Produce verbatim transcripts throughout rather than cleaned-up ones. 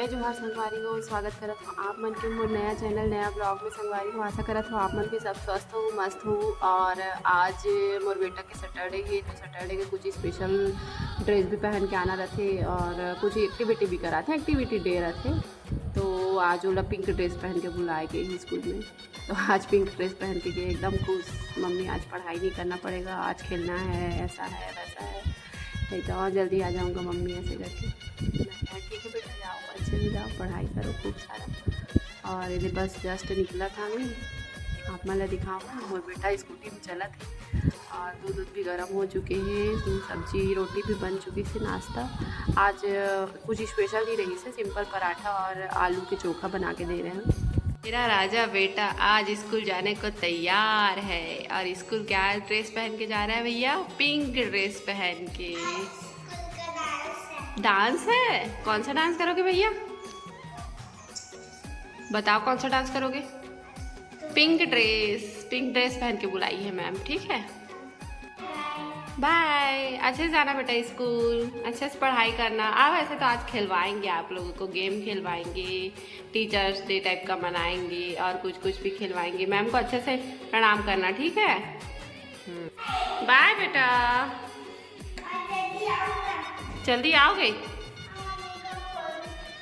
जय जोहार संगवारी हो, स्वागत करत हो आप मन के मोर नया चैनल, नया ब्लॉग में। संगवारी हो, आशा करत हो आप मन भी सब स्वस्थ हो, मस्त हो। और आज मोर बेटा के सैटरडे हे, तो सैटरडे के कुछ स्पेशल ड्रेस भी पहन के आना रथे और कुछ एक्टिविटी भी कराथे, एक्टिविटी डे रथे। तो आज ओला पिंक ड्रेस पहन के बुलाए गए हे स्कूल में। तो आज पिंक ड्रेस पहन के गए, एकदम खुश। "मम्मी, आज पढ़ाई नहीं करना पड़ेगा, आज खेलना है, ऐसा है, वैसा है।" "नहीं तो और जल्दी आ जाऊँगा मम्मी," ऐसे करके। मैं कहा, "ठीक है बेटा, जाओ, अच्छे से जाओ, पढ़ाई करो खूब सारा।" और ये बस जस्ट निकला था मैं, आप मन ला दिखाऊँ, मोर बेटा स्कूटी में चलत हे और दूध, दूध भी गर्म हो चुके हैं, सब्जी रोटी भी बन चुकी थी, नाश्ता। आज कुछ स्पेशल नहीं रही से, सिंपल पराठा और आलू के चोखा बना के दे रहे हैं। मेरा राजा बेटा आज स्कूल जाने को तैयार है। और स्कूल क्या ड्रेस पहन के जा रहा है भैया? पिंक ड्रेस पहन के। डांस है? कौन सा डांस करोगे भैया? बताओ, कौन सा डांस करोगे? पिंक ड्रेस, पिंक ड्रेस पहन के बुलाई है मैम, ठीक है? बाय। अच्छे से जाना बेटा स्कूल, अच्छे से पढ़ाई करना। आ, वैसे तो आज खिलवाएंगे आप लोगों को, गेम खिलवाएंगे, टीचर्स डे टाइप का मनाएंगे और कुछ कुछ भी खिलवाएंगे। मैम को अच्छे से प्रणाम करना, ठीक है? हम्म। बाय बेटा। जल्दी आओगे?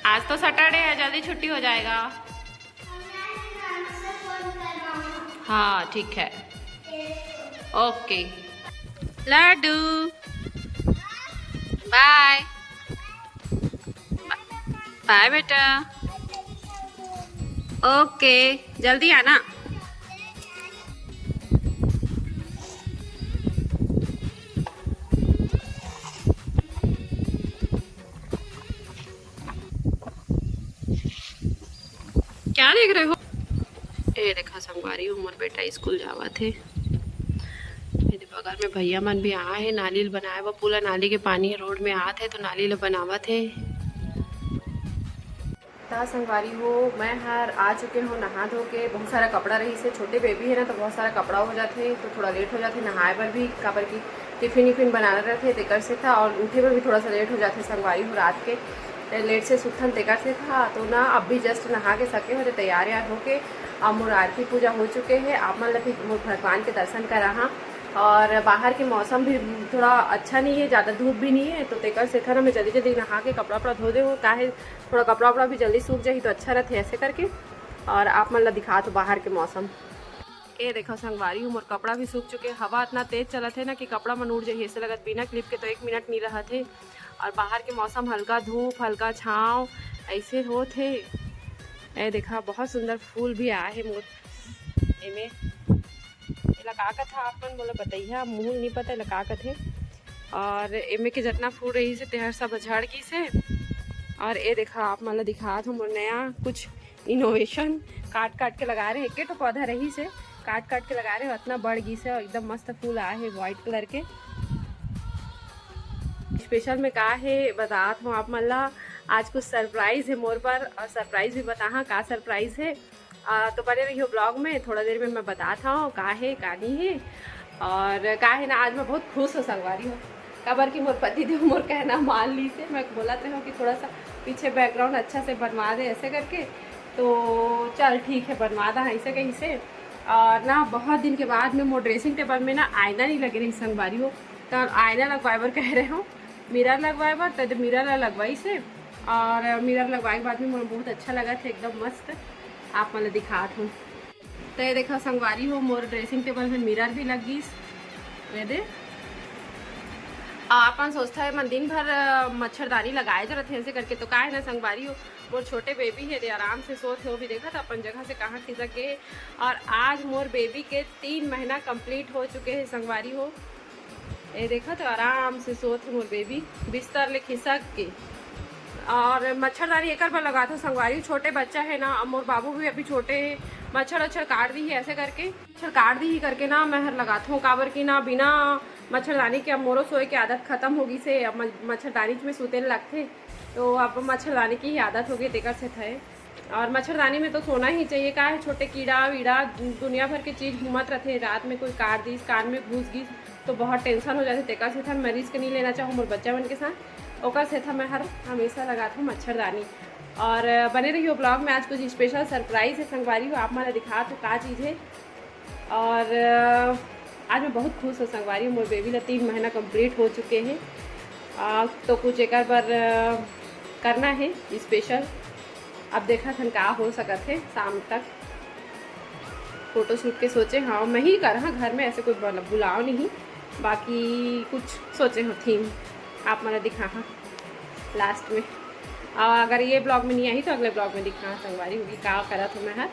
आज तो सैटरडे है, जल्दी छुट्टी हो जाएगा। हाँ, ठीक है। ओके। लड्डू, बाय। बाय बेटा। ओके, जल्दी आना। क्या देख रहे हो? ए देखा संगवारी हो, मोर बेटा स्कूल जावत हे। एदे बगल में भैया मन भी आए हे, नाली ल बनाए बर। पूरा नाली के पानी रोड में आत हे, तो नाली ल बनावत हे। त संगवारी हो, मैं हर आ चुके हूँ नहा धो के। बहुत सारा कपड़ा रही से, छोटे बेबी है ना, तो बहुत सारा कपड़ा हो जाथे, तो थोड़ा लेट हो जाथे नहाए बर भी, काबर कि टिफिन विफिन बनाना रहथे तेकर से था, और उठे बर भी थोड़ा सा लेट हो जाथे संगवारी हो रात के, ते लेट से सुतन तेकर से था। तो ना अब भी जस्ट नहा के सके हो, तो तैयार यार होके अब मोर आरती पूजा हो चुके हे। आप मन ला भी मोर भगवान के दर्शन करा हाँ। और बाहर के मौसम भी थोड़ा अच्छा नहीं है, ज़्यादा धूप भी नहीं है, तो तेकर से था ना मैं जल्दी जल्दी नहा के कपड़ा वपड़ा धो दे हूँ, काहे थोड़ा कपड़ा वपड़ा भी जल्दी सूख जाही तो अच्छा रहथे ऐसे करके। और आप मन ला दिखात हो बाहर के मौसम। ए देखो संगवारी हो, मोर कपड़ा भी सूख चुके। हवा इतना तेज चलत हे ना कि कपड़ा मन उड़ जाही, ऐसे लगत बिना क्लिप के तो एक मिनट नहीं रहत हे। और बाहर के मौसम हल्का धूप, हल्का छाँव, ऐसे होत हे। ए देखा, बहुत सुंदर फूल भी आए हे मोर एमे। एला का कथे आप मन मोला बतइहा, मुँह नहीं पता एला का कथे। और एमे के जितना फूल रही से तेहर सब झड़ गई से। और ए देखा, आप मन ला दिखात हूँ मोर नया कुछ इनोवेशन, काट काट के लगा रहे। एके ठो पौधा रही से, काट काट के लगा रहे, इतना बढ़ गई से और एकदम मस्त फूल आए हे व्हाइट कलर के। स्पेशल में का हे, बतात हूँ आप मन ला। आज कुछ सरप्राइज हे मोर बर, और सरप्राइज भी बताहा का सरप्राइज हे। आ, तो बने रहियो ब्लॉग में, थोड़ा देर में मैं बतात हूँ का हे, का नहीं हे। और का हे ना, आज मैं बहुत खुश हूँ संगवारी हो, काबर कि मोर पति देव मोर कहना मान ली से। मैं बोलत रहे हूँ कि थोड़ा सा पीछे बैकग्राउंड अच्छा से बनवा दे ऐसे करके, तो चल ठीक है, बनवा दा ऐसे कहीं से। और ना बहुत दिन के बाद में मोर ड्रेसिंग टेबल में ना आईना नहीं लगे रही संगवारी हो, तो आईना लगवाए बर कह रहे हो, मिरर लगवाए बर, तो मिरर ला लगवाई से। और मिरर लगवाए के बाद में मोर बहुत अच्छा लगा थे, एकदम मस्त। आप मन ला दिखात हूँ। तो ये देखा संगवारी हो, मोर ड्रेसिंग टेबल में मिरर भी लग गई। ये दे, आ, अपन सोचता है मन दिन भर अ, मच्छरदानी लगाए जरूरत है ऐसे करके, तो का है ना संगवारी हो, मोर छोटे बेबी है दे आराम से सोत है, वो भी देखा था अपन जगह से कहाँ खिसक गए। और आज मोर बेबी के तीन महीना कंप्लीट हो चुके हैं संगवारी हो। ये देखा तो आराम से सोत है मोर बेबी बिस्तर ले खिसक के। और मच्छरदानी एकर बर लगाथों संगवारी, छोटे बच्चा है ना, अब मोर बाबू भी अभी छोटे है, मच्छर वच्छर काट दी है ऐसे करके, मच्छर काट दी ही करके ना मैं हर लगाथों, काबर कि ना बिना मच्छरदानी के अब मोरो सोए के आदत खत्म होगी से, अब म-, मच्छरदानी में सूते ल लगथे, तो अब मच्छरदानी की ही आदत होगी तेकर से थे। और मच्छरदानी में तो सोना ही चाहिए, का है छोटे कीड़ा वीड़ा दुनिया भर के चीज घूमत रहते, रात में कोई काट दीस, कान में घुस गीस, तो बहुत टेंशन हो जाते। तेकर से था मैं रिस्क नहीं लेना चाहूँ मोर बच्चा मन के साथ, ओकर से था मैं हर हमेशा लगात हूँ मच्छरदानी। और बने रहियो ब्लॉग में, आज कुछ स्पेशल सरप्राइज है संगवारी हो, आप मन ला दिखात हो का चीज़ है। और आज मैं बहुत खुश हूँ संगवारी हो, मोर बेबी ला तीन महीना कंप्लीट हो चुके हैं। तो कुछ एक बार करना है स्पेशल, अब देखा थन का हो सकत है शाम तक। फोटोशूट के सोचे हाँ मैं ही कर, हाँ घर में ऐसे कोई बुलाओ नहीं, बाकी कुछ सोचे हो थीम आप मन ला दिखा हाँ लास्ट में। और अगर ये ब्लॉग में नहीं आई तो अगले ब्लॉग में दिखा संगवारी हो कि का करत हो मैं हर।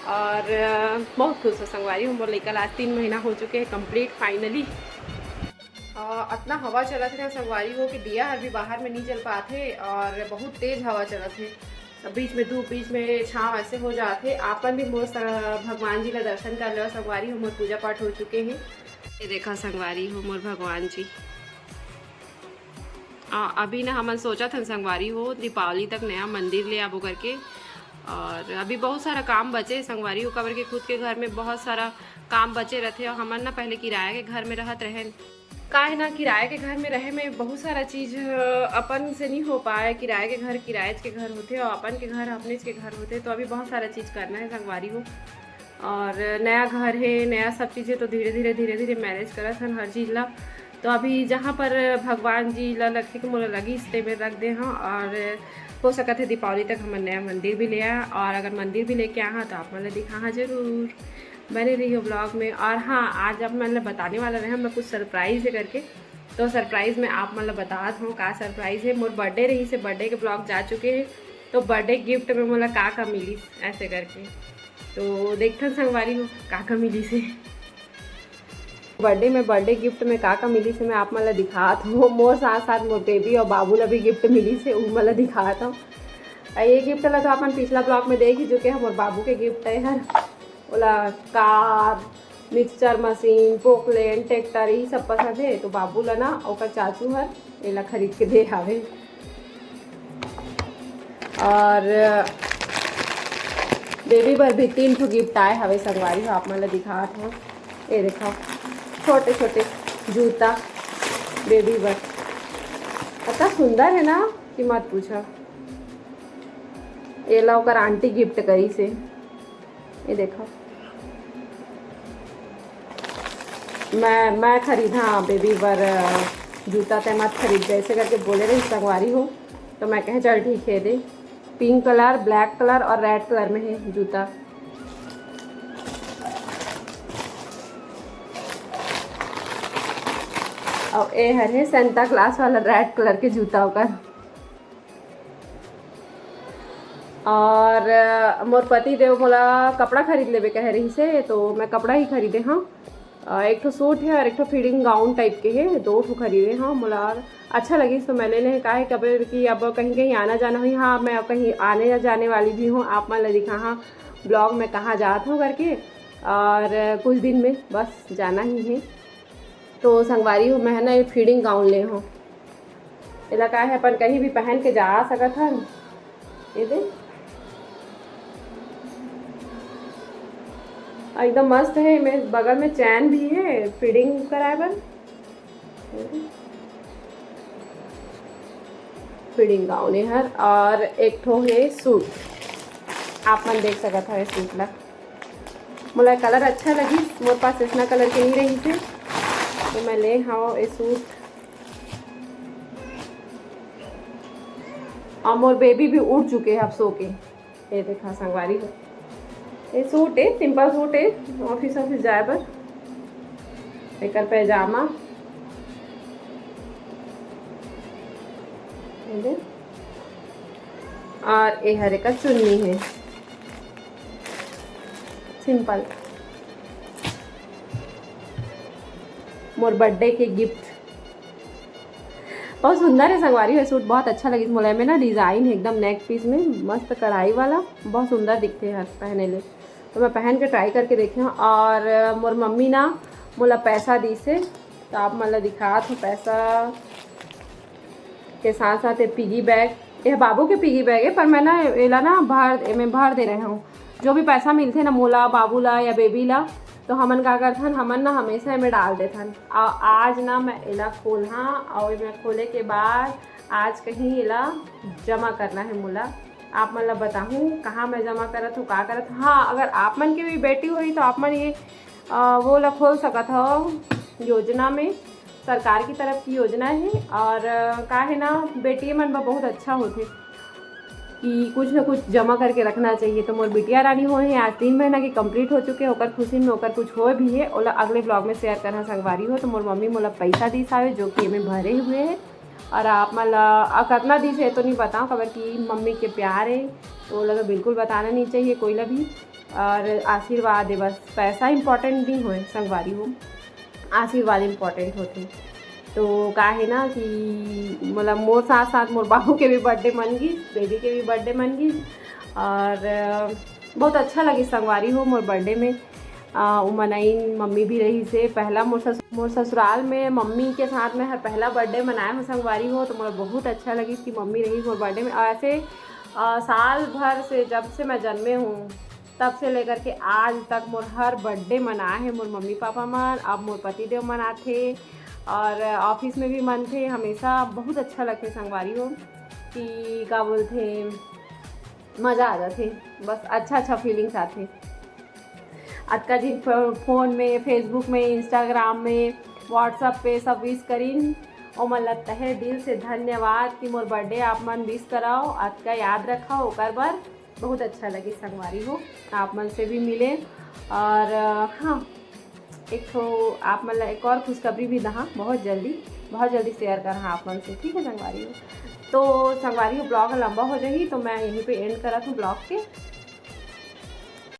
और बहुत खुश हो संगवारी हो, मोर लइका ला आज तीन महीना हो चुके हैं कंप्लीट फाइनली। अतना हवा चलत है ना संगवारी हो कि दिया हर भी बाहर में नहीं जल पात है और बहुत तेज हवा चलत है। बीच में धूप बीच में छाँव ऐसे हो जात है। आपन भी मोर भगवान जी ला दर्शन कर लो संगवारी हो, मोर पूजा पाठ हो चुके हैं। ये देखा संगवारी हो मोर भगवान जी। आ, अभी ना हमन सोचत हन संगवारी हो दीपावली तक नया मंदिर ले आबो करके। और अभी बहुत सारा काम बचे संगवारी हो, काबर के खुद के घर में बहुत सारा काम बचे रहते। और हमन ना पहले किराया के घर में रहत रहेन, का है ना, किराया के घर में रहे में बहुत सारा चीज़ अपन से नहीं हो पाए। किराया के घर किराएच के घर होते और अपन के घर अपनेच के घर होते, तो अभी बहुत सारा चीज़ करना है संगवारी हो। और नया घर है, नया सब चीज़ है, तो धीरे धीरे धीरे धीरे मैनेज करत हन हर चीज़ ला। तो अभी जहाँ पर भगवान जी ला रखे के मोला लगिस ते में रख दे हाँ। और हो सकत है दीपावली तक हमन नया मंदिर भी ले आए, और अगर मंदिर भी लेके आए हाँ तो आप मन ला दिखा हाँ जरूर, बने रहियो ब्लॉग में। और हाँ, आज आप मन ला बताने वाला रहे मैं कुछ सरप्राइज है करके। तो सरप्राइज में आप मन ला बतात हूँ का सरप्राइज है। मोर बर्थडे रहिस है, बर्थडे के ब्लॉग जा चुके हैं, तो बर्थडे गिफ्ट में मोला का का मिलिस ऐसे करके। तो देखथन संगवारी हो का का मिलिस है बर्थडे में, बर्थडे गिफ्ट में का का मिलिस है मैं आप मन ला दिखात हूँ। मोर साथ साथ मोर बेबी और बाबू ला भी गिफ्ट मिलिस है, उ मन ला दिखात हूँ। और ये गिफ्ट ला तो अपन पिछला ब्लॉग में देख ही चुके हैं, मोर बाबू के गिफ्ट है हर। ओला car, mixture machine, Poclain, tractor, यही सब पसंद है। तो बाबू ला ना ओकर चाचू हर एला खरीद के दे हावे। और बेबी बर भी तीन ठो गिफ्ट आए हवे संगवारी हो, आप मन ला दिखात हो। ये देखो, छोटे छोटे जूता बेबी बर, इतना सुंदर है ना कि मत पूछो। एला ओकर आंटी गिफ्ट करी से। ये देखो, मैं मैं खरीदा बेबी बर जूता, ते मत खरीद, जैसे करके बोले रही संगवारी हो। तो मैं कहे चल ठीक है दे। पिंक कलर, ब्लैक कलर और रेड कलर में है जूता। और ए हर है सेंटा क्लास वाला रेड कलर के जूता ओकर। और मोर पति देव मोला कपड़ा खरीद लेबे कहे रही से, तो मैं कपड़ा ही खरीदे हाँ। एक ठो सूट है और एक ठो फीडिंग गाउन टाइप के है, दो ठो खरीदे हाँ। मोला और अच्छा लगिस तो मैं ले ले, काहे कबर कि अब कहीं कहीं आना जाना हुई हाँ, मैं अब कहीं आने या जाने वाली भी हूँ। आप मन ला दिखा हाँ ब्लॉग में कहाँ जात हूँ करके, और कुछ दिन में बस जाना ही है। तो संगवारी हो, मैं ना ये फीडिंग गाउन ले हूँ। एला का है, अपन कहीं भी पहन के जा सकत हन। ये दे, एकदम मस्त है। मैं बगल में चैन भी है फीडिंग कराए बर। फीडिंग गाउन है हर, और एक ठो है सूट, आप मन देख सकत हो सूट ला। मोला कलर अच्छा लगी, मोर पास इसना कलर के नहीं रही थे, तो मैं ले हाँ ये सूट। और मोर बेबी भी उठ चुके हैं अब सो के। ये देखा संगवारी हो, ये सूट है, सिंपल सूट है, ऑफिस ऑफिस जाए बर। एकर पैजामा, ये दे। और ये हर एकर चुन्नी है सिंपल। मोर बर्थडे के गिफ्ट। बहुत सुंदर है संगवारी हो सूट, बहुत अच्छा लगी मोला। में ना डिजाइन है एकदम नेक पीस में मस्त कढ़ाई वाला, बहुत सुंदर दिखते हैं पहने ले। तो मैं पहन के ट्राई करके देखे हूँ। और मोर मम्मी ना मोला पैसा दी से, तो आप मन ला दिखात हूँ पैसा के साथ साथ ये पिगी बैग, ये बाबू के पिगी बैग है, पर मैं ना एला ना भर, एमे भर दे रहे हूँ। जो भी पैसा मिलथे ना मोला, बाबू ला या बेबी ला, तो हमन का करथन, हमन ना हमेशा एमे डाल देथन। और आज ना मैं एला खोलहा और एमे खोले के बाद आज कहीं एला जमा करना है मोला। आप मन ला बताहूँ कहाँ मैं जमा करत हूँ, का करत हूँ। हाँ, अगर आप मन के भी बेटी होही तो आप मन ये, अ, वो ला खोल सकत हो योजना में, सरकार की तरफ की योजना है। और, अ, का है ना, बेटी मन बर बहुत अच्छा होथे कि कुछ ना कुछ जमा करके रखना चाहिए। तो मोर बिटिया रानी होए हे, आज तीन महीना के complete हो चुके, ओकर खुशी में ओकर कुछ होए भी है, ओला अगले vlog में share करना संगवारी हो। तो मोर मम्मी मोला पैसा दिस हावे, जो कि एमे भरे हुए है। और आप मन ला, अ, कतना दिस हे तो नहीं बताओ, काबर कि मम्मी के प्यार है, तो ओला तो बिल्कुल बताना नहीं चाहिए कोई ला भी। और आशीर्वाद है बस, पैसा important नहीं होए संगवारी हो, आशीर्वाद important होथे। तो का है ना कि मतलब मोर साथ साथ मोर बाबू के भी birthday मन गिस, बेबी के भी birthday मन गिस, और, अ, बहुत अच्छा लगिस संगवारी हो मोर birthday में। अ, उमन आइन, मम्मी भी रहिस हे। पहला मोर ससु-, मोर ससुराल में मम्मी के साथ में हर पहला birthday मनाए हो संगवारी हो, तो मोला बहुत अच्छा लगिस कि मम्मी रहिस मोर birthday में। और ऐसे, अ, साल भर से, जब से मैं जन्मे हूँ, तब से लेकर के आज तक मोर हर birthday मनाए हे मोर मम्मी पापा मन। अब मोर पति देव मन आथे और office में भी मनथे हमेशा। बहुत अच्छा लगथे संगवारी हो कि का बोलथे, मज़ा आ जाथे, बस अच्छा अच्छा feelings आथे। अतका झिन फ-, phone में, Facebook में, Instagram में, WhatsApp पे सब wish करिन, ओमन ला तहे दिल से धन्यवाद कि मोर birthday आप मन wish कराओ, अतका याद रखा ओकर बर। बहुत अच्छा लगिस संगवारी हो, आप मन से भी मिले। और, अ, हाँ, एक ठो आप मन ला एक और खुशखबरी भी दहा, बहुत जल्दी, बहुत जल्दी share करहा आप मन से, ठीक है संगवारी हो। तो संगवारी हो, vlog लंबा हो जाही, तो मैं यहीं पे end करत हूँ vlog के।